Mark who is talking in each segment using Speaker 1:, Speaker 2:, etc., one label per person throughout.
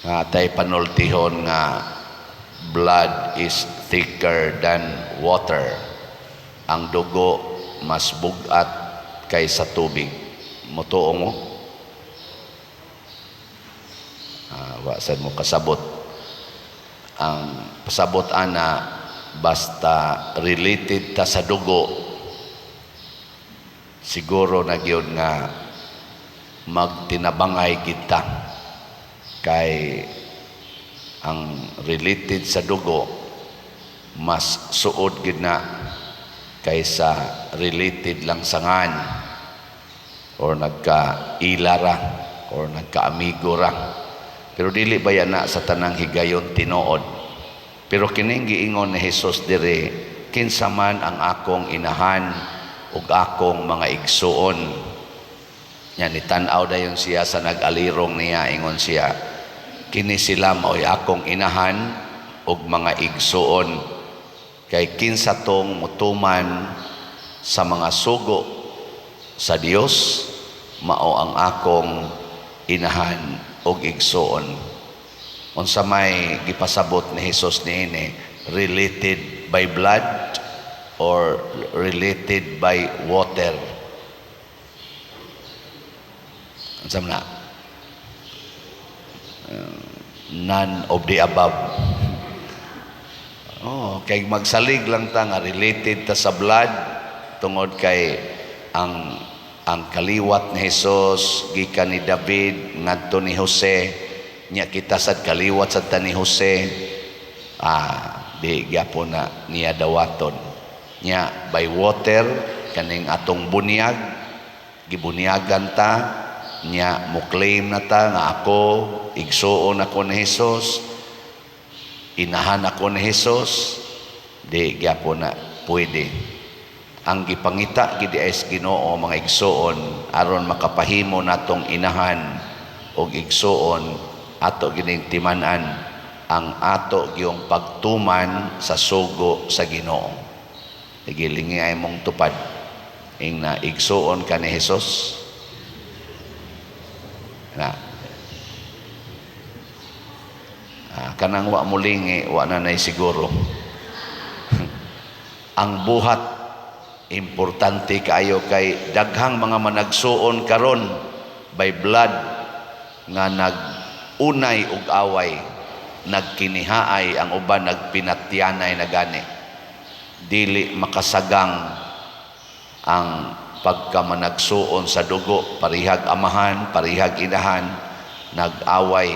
Speaker 1: Nga tay panultihon nga blood is thicker than water. Ang dugo mas bugat kaysa tubig. Mutuo mo? Wa sad mo kasabot. Ang pasabot ana, basta related ta sa dugo, siguro na gyud nga magtinabangay kita kay ang related sa dugo mas suod gid na kaysa related lang sa ngan or nagkaila ra or nagkaamigo ra. Pero dili ba na sa tanang higayon tinuod? Pero kining giingon ni Jesus diri, kinsa man ang akong inahan ug akong mga igsuon? Nya nitan-aw dayon siya sa nag-alirong niya, ingon siya, "Kini sila mao'y akong inahan ug mga igsuon, kay kinsa tong mutuman sa mga sugo sa Dios, mao ang akong inahan ug igsuon." Unsa may gipasabot ni Jesus niini? Related by blood or related by water? Unsa man na? None of the above. Oh, kay magsalig lang ta nga related ta sa blood tungod kay ang kaliwat ni Jesus gikan ni David ngadto ni Jose, nya kita sad kaliwat sad ta ni Jose. Di gyapon na niya dawaton. Nya by water, kaning atong bunyag, gibunyagan ta, nya mo claim na ta nga ako igsuon ako ni Jesus, inahan ako ni Jesus. Di gyapon na pwede. Ang gipangita gid ay sa Ginoo, mga igsuon, aron makapahimo natong inahan og igsuon, ato gining timan-an ang ato giyong pagtuman sa sugo sa Ginoo. Gilingi ay mong tupad. Ing na, igsuon ka ni Jesus? Na kanang wa mulingi, wa na nay siguro. Ang buhat importante kaayo kay daghang mga managsuon karon by blood nga nag-unay og away, nagkinihaay ang uban, nagpinatyanay na gani. Dili makasagang ang pagkamanagsuon sa dugo, parihag amahan, parihag inahan, nag-away.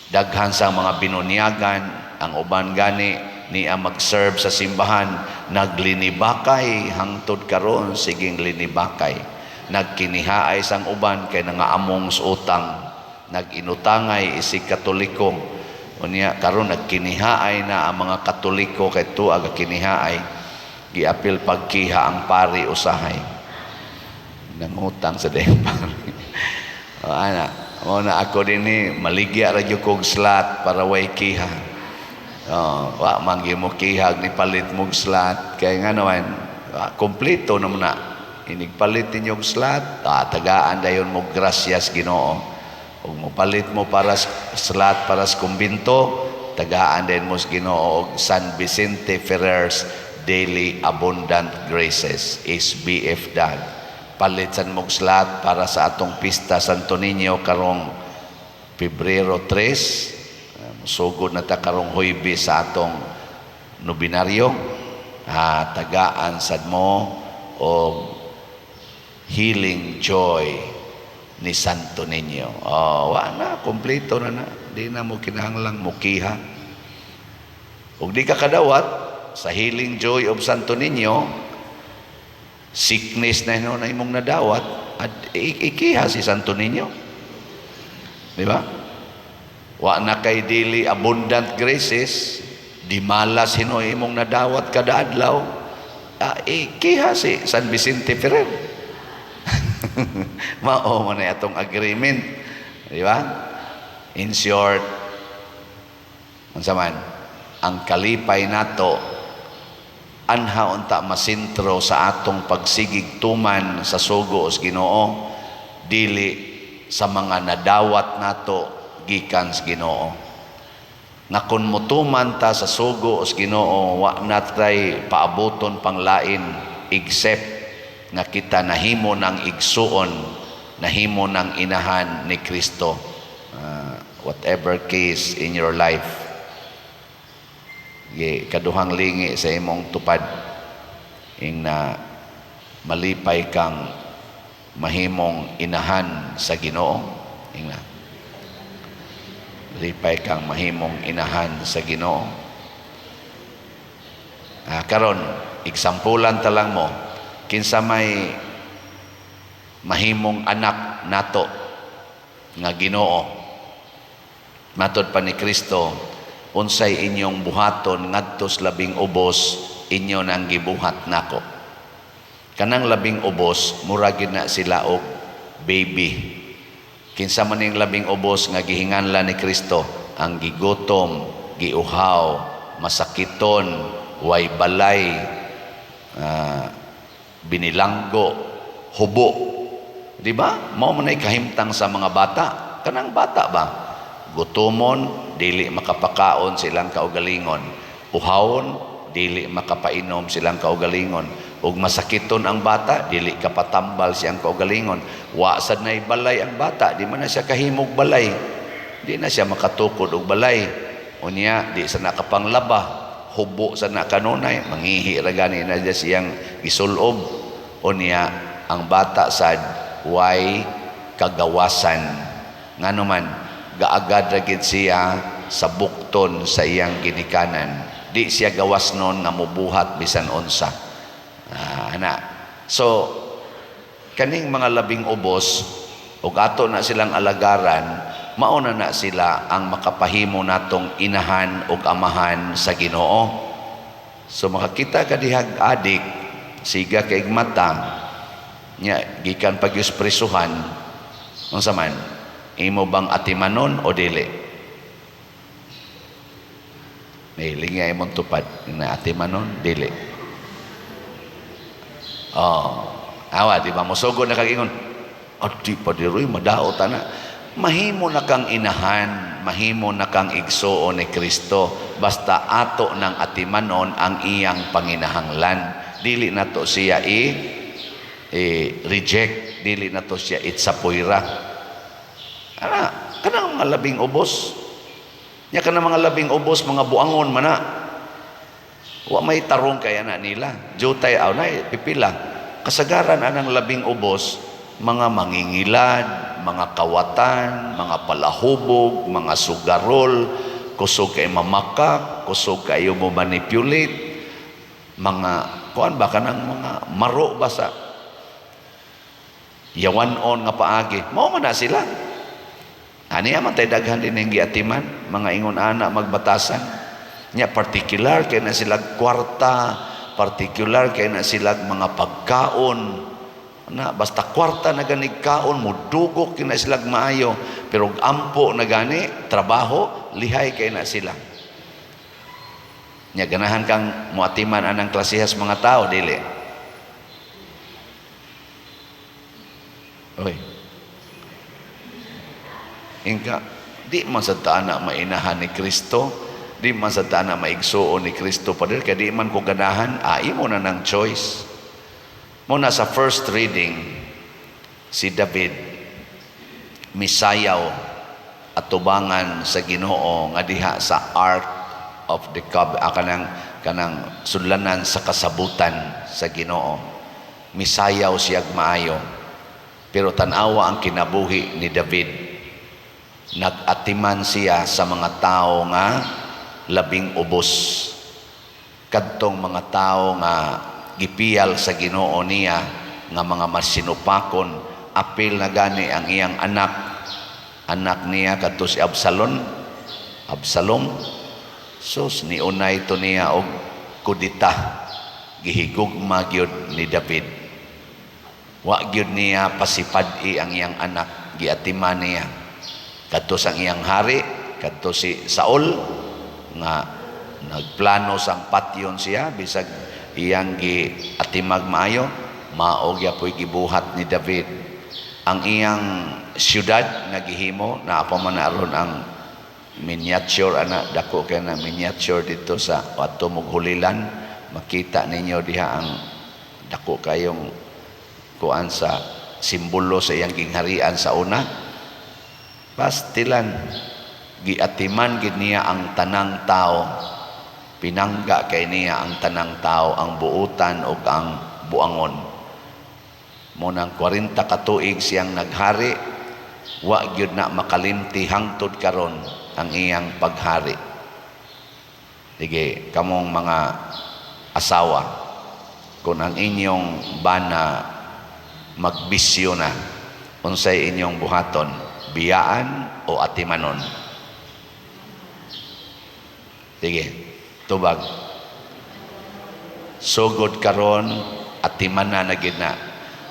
Speaker 1: Daghan sa mga binunyagan, ang uban gani niya mag-serve sa simbahan, naglinibakay, hangtod karon siging linibakay. Nagkinihaay sang uban kay nangaamong sa utang, nag-inutangay isig Katoliko. Unya karon nagkinihaay na ang mga Katoliko kay tuag kinihaay, giapil pagkiha ang pari usahay. Nangutang sa dayang pari. O, ana, mo na ako dinhi maligya ra gyud kog slot para way kiha. Oh, wa man gyud mo kihag ni palit mog slot kay nga naman kompleto naman na. Inig palit ninyo og slot, tagaan dayon mo grasyas Ginoo. Ug mopalit mo para slot para sa kumbinto, tagaan din mo sa Ginoo og San Vicente Ferrer's Daily Abundant Graces, SBF DAG. Palit san mog slot para sa atong pista Santo Niño karong Pebrero 3, sugod na ta karong Huybes sa atong nobinaryo. Tagaan sad mo og Healing Joy ni Santo Niño. Oh, wa na, kompleto na na. Di na mo kinahanglang mukiha. Ug di ka kadawat sa Healing Joy of Santo Niño, sickness na na imong nadawat, at ikiha si Santo Niño. Di ba? Wa na kay dili abundant graces, di malas hinoy imong nadawat kada adlaw, ikiha si San Vicente Ferrer. Mao man na atong agreement. Di ba? In short, unsa man, ang kalipay nato anha unta masentro sa atong pagsigig tuman sa sugo sa Ginoo, dili sa mga nadawat nato. gikan sa Ginoo. Nga kun motuman ta sa sugo sa Ginoo, wa na tay paabuton pang lain except nga kita nahimo ng igsuon, nahimo ng inahan ni Kristo. Whatever case in your life, kaduhang lingi sa imong tupad ing na malipay kang mahimong inahan sa Ginoo. Ing na malipay kang mahimong inahan sa Ginoo. Karon exampulan ta lang mo kinsa may mahimong anak nato nga Ginoo. Matod pa ni Kristo, unsay inyong buhaton ngadto sa labing ubos, inyo nang gibuhat nako. Kanang labing ubos, mura gyud na sila og baby. Kinsa man ning labing ubos nga gihinganlan ni Kristo? Ang gigutom, giuhaw, masakiton, way balay, binilanggo, hubo. Di ba? Mao man ay kahimtang sa mga bata. Kanang bata ba? Gutomon, dili makapakaon silang kaugalingon. Uhawon, dili makapainom silang kaugalingon. Ug masakiton ang bata, dili kapatambal siyang kaugalingon. Wa sad nay balay ang bata, di man na siya kahimog balay. Di na siya makatukod og balay. Unya, di sa nakapanglaba, hubo sa na kanunay, mangihi ra gani na siya siyang gisulob. Unya, ang bata sad way kagawasan. Ngano man, gaagad ra gid siya sa bukton sa iyang ginikanan. Di siya gawas nun nga mubuhat bisan unsa. Ana. So, kaning mga labing ubos, ug ato na silang alagaran, mauna na sila ang makapahimo natong inahan ug amahan sa Ginoo. So makakita ka dihag adik, siga kay mata, nya gikan pagyus prisuhan, unsa man, imo bang atimanon o dili? Nahiling nga imong tupad na atimanon, dili. Oh, awa, di ba? Musugo na kag ingon, adi pa diroy, madaot ana. Mahimo na kang inahan, mahimo na kang igsuon ni Kristo, basta ato ng atimanon ang iyang panginahanglan. Dili na to siya i reject, dili na to siya itsapoyra. Ana, kanang mga labing ubos. Nya kanang mga labing ubos, mga buangon mana. Wa may tarong kaya na nila. Jutay aw na pipila. Kasagaran anang labing ubos, mga mangingilad, mga kawatan, mga palahubog, mga sugarol, kusog kay mamakak, kusog kayo mo manipulate, mga kuan ba kanang mga maro ba sa yawan-on nga paagi. Mao man na sila. Ani man tay daghan din ang giatiman, mga ingon ana magbatasan. Nya particular kay na sila kwarta, particular kay na sila mga pagkaon. Na basta kwarta na ganig kaon mudugok kay na sila maayo, pero ampo na gani trabaho lihay kay na sila. Nya ganahan kang muatiman anang klasehas mga tao dili. Oy. Ingka, di man sa taana mainahan ni Kristo, di man sa taana maigsuon ni Kristo pader, kaya di man ko ganahan, imo na ng choice. Muna sa first reading, si David misayaw at tubangan sa Ginoo nga diha sa Ark of the Covenant, kanang sudlanan sa kasabutan sa Ginoo. Misayaw siyag maayo. Pero tan-awa ang kinabuhi ni David. Nag-atiman siya sa mga tao nga labing ubos. Kadtong mga tao nga gipiyal sa Ginoo niya nga mga masinupakon, apil na gani ang iyang anak. Anak niya kadto si Absalom. Absalom. Sus, niunay to niya og kudita. Gihigugma gyud ni David. Wa gyud niya pasipad-i ang iyang anak, giatiman niya. Kadto sa iyang hari, kadto si Saul nga nagplano sang patyon siya bisag iyang giatimag maayo, mao gyapoy gibuhat ni David. Ang iyang syudad nga gihimo, naa pa man na aron ang miniature ana, dako kay na miniature dito sa ato mog Holy Land. Makita ninyo diha ang dako kayong kuan sa simbolo sa iyang gingharian sa una. Pastilan, giatiman gid niya ang tanang tao, pinangga kay niya ang tanang tao, ang buutan ug ang buangon. Mo nang 40 ka tuig siyang naghari, wa gyud na makalimti hangtod karon ang iyang paghari. Sige, kamong mga asawa, kung ang inyong bana magbisyo na, unsay inyong buhaton? Biyaan o atimanon? Sige, tubag. Sugod karon, atiman na gid na.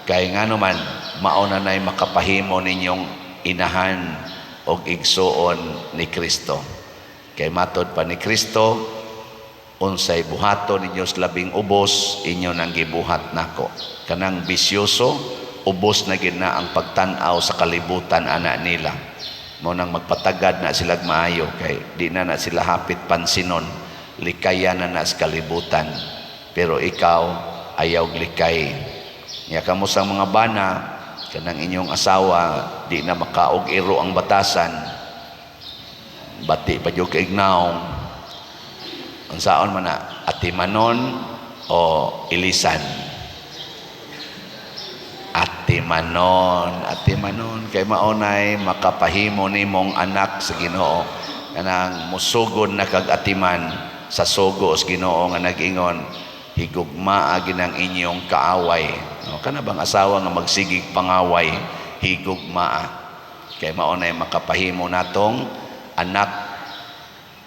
Speaker 1: Kay ngano man, mao na nay makapahimo ninyong inahan og igsuon ni Kristo. Kay matod pa ni Kristo, unsay buhaton ninyo sa labing ubos, inyo nang gibuhat nako. Kanang bisyoso, ubos na gid na ang pagtan-aw sa kalibutan ana nila. Mo nang magpatagad na sila maayo kay di na na sila hapit pansinon, likayan na na sa kalibutan. Pero ikaw, ayaw likay. Nya kamo sa mga bana, kanang inyong asawa di na makaog iro ang batasan, bati pa jud kay naong, unsaon man na, atimanon o ilisan? Atimanon, atimanon, kay maunay makapahimo nimong anak sa Ginoo. Kanang musugod na kag atiman sa sugo sa Ginoo nga nag-ingon, "Higugmaa ginang inyong kaaway." No, kana bang asawa nga magsigig pangaway, higugmaa, kay mao nay makapahimo natong anak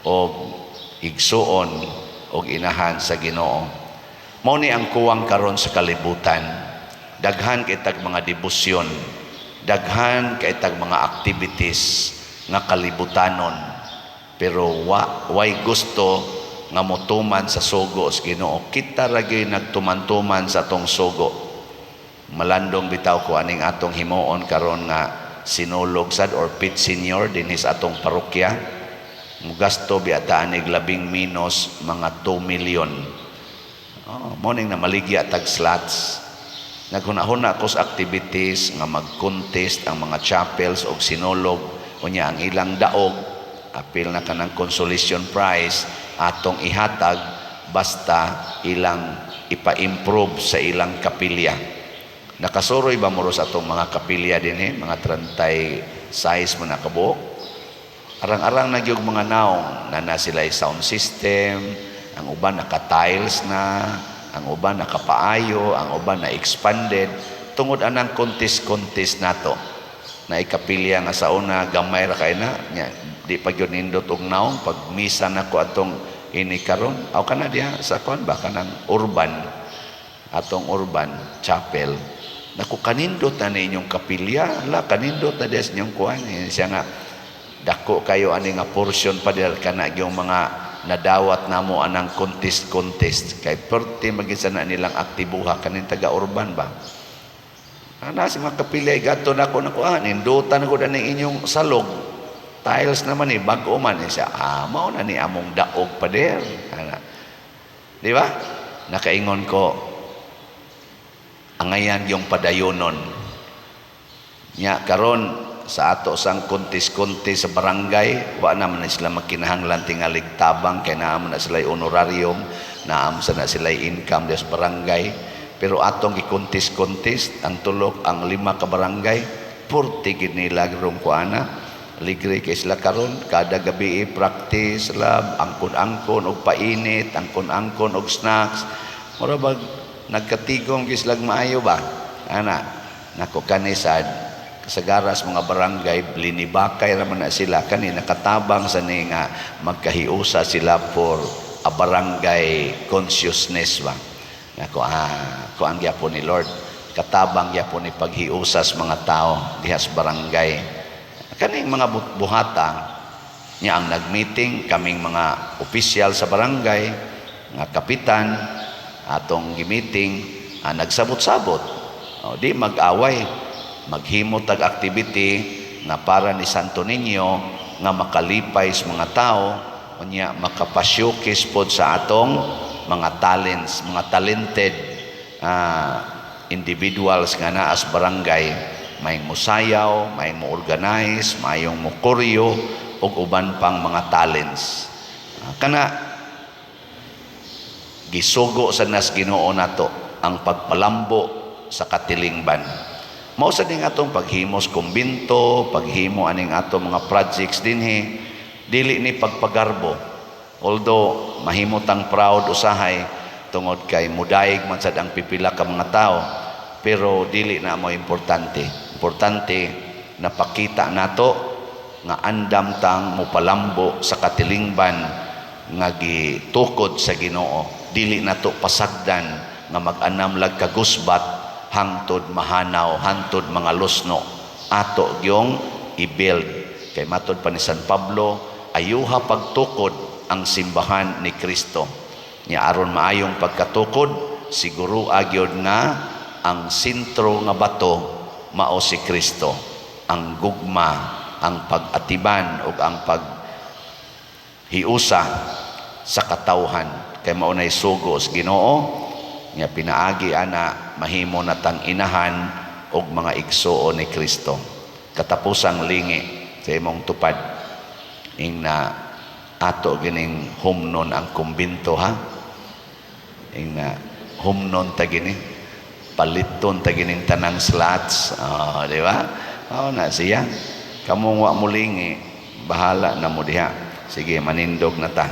Speaker 1: og igsuon og inahan sa Ginoo. Mao ni ang kuwang karon sa kalibutan. Daghan kay tag mga debosyon, daghan kay tag mga activities nga kalibutanon, pero wa way gusto nga motuman sa sugo sa Ginoo. Kita ra gyud nagtuman-tuman sa atong sugo. Malandong bitaw ko aning atong himuon karon nga sinulog sad or pit senior dinhi sa atong parokya. Mugasto biya ta anig labing minus mga 2 million. Oh, morning na maligya tag slots. Naghuna-huna ko sa activities nga mag-contest ang mga chapels og sinulog, unya ang ilang daog, apil na kanang consolation prize, atong ihatag basta ilang ipa-improve sa ilang kapilya. Nakasuroy ba mo sa atong mga kapilya dinhi, mga 36 mo nakabuok? Arang-arang na gyud mga naong na na sila sound system, ang uban naka-tiles na, ang uban nakapaayo, ang uban na expanded tungod anang contest-contest nato. Na ikapilya nga sa una gamay ra kay na nya, di pa gyud nindot og naong. Pag misa na ko atong ini karon aw kana diha sa kuan ba, kanang urban, atong urban chapel, naku, kanindot na ninyong kapilya la, kanindot na diha sa inyong kuan. Eh, siya nga dako kayo ani nga portion pa diha kana yung mga nadawat namo anang contest contest, kay perti magid na nilang aktibuha kaning taga urban ba. Ana si mga kapilya gato nako nako, ah, nindutan ko na inyong salog, tiles naman eh, bag-o man eh. Siya, ah, mao na ni among daog, pader. Ana, di ba? Nakaingon ko, angayan yung padayonon nya karon sa ato sang contest-contest sa barangay. Wa naman na sila magkinahanglan tingalig tabang kay naa man na sila honorarium, naa man sa na sila income des barangay. Pero atong gi-contest-contest ang tulok ang lima ka barangay, purti gid nila rong kuana. Ligre kay sila karon, kada gabi practice lab, angkon-angkon og painit, angkon-angkon og snacks. Mura bag nagkatigom gyud sila maayo ba ana. Nako, kani sad kasagaras mga barangay linibakay ra man na sila. Kani nakatabang sa ni nga magkahiusa sila for a barangay consciousness ba. Nako, ah, kuan gyapon ni Lord, katabang gyapon ni paghiusas mga tao diha sa barangay kaning mga buhata niya. Ang nagmeeting kaming mga opisyal sa barangay nga kapitan, atong gimiting, ah, nagsabot-sabot. O, di mag-away. Maghimo tag activity nga para ni Santo Niño, nga makalipay sa mga tao, unya makapasyukis pod sa atong mga talents, mga talented individuals nga naa sa barangay, may musayaw, may mo organize, mayong mo koryo ug uban pang mga talents. Kana gisugo sa nas Ginoo nato ang pagpalambo sa katilingban. Mao sa ning atong paghimos kumbinto, paghimo aning atong mga projects dinhi, dili ni pagpagarbo. Although mahimo tang proud usahay tungod kay mudaig man sad ang pipila ka mga tao, pero dili na mo importante. Importante napakita nato nga andam tang mopalambo sa katilingban nga gitukod sa Ginoo. Dili nato pasagdan nga mag-anam lag kagusbat hangtod mahanaw, hangtod mga lusno. Ato gyung i-build kay matod pa ni San Pablo, ayuha pagtukod ang simbahan ni Kristo. Nya aron maayong pagkatukod, siguro agyod nga ang sentro nga bato mao si Kristo. Ang gugma, ang pag-atiban ug ang paghiusa sa katawhan kay mao nay sugo sa Ginoo nga pinaagi ana mahimo natang inahan og mga igsuon ni Kristo. Katapusang lingi sa imong tupad, ing na ato gining humnon ang kumbinto, ha. Ing na humnon ta gini, paliton ta gining tanang slots. Oh, di ba? Oh, na siya. Kamong wa mo lingi, bahala na mo diha. Sige, manindog na ta.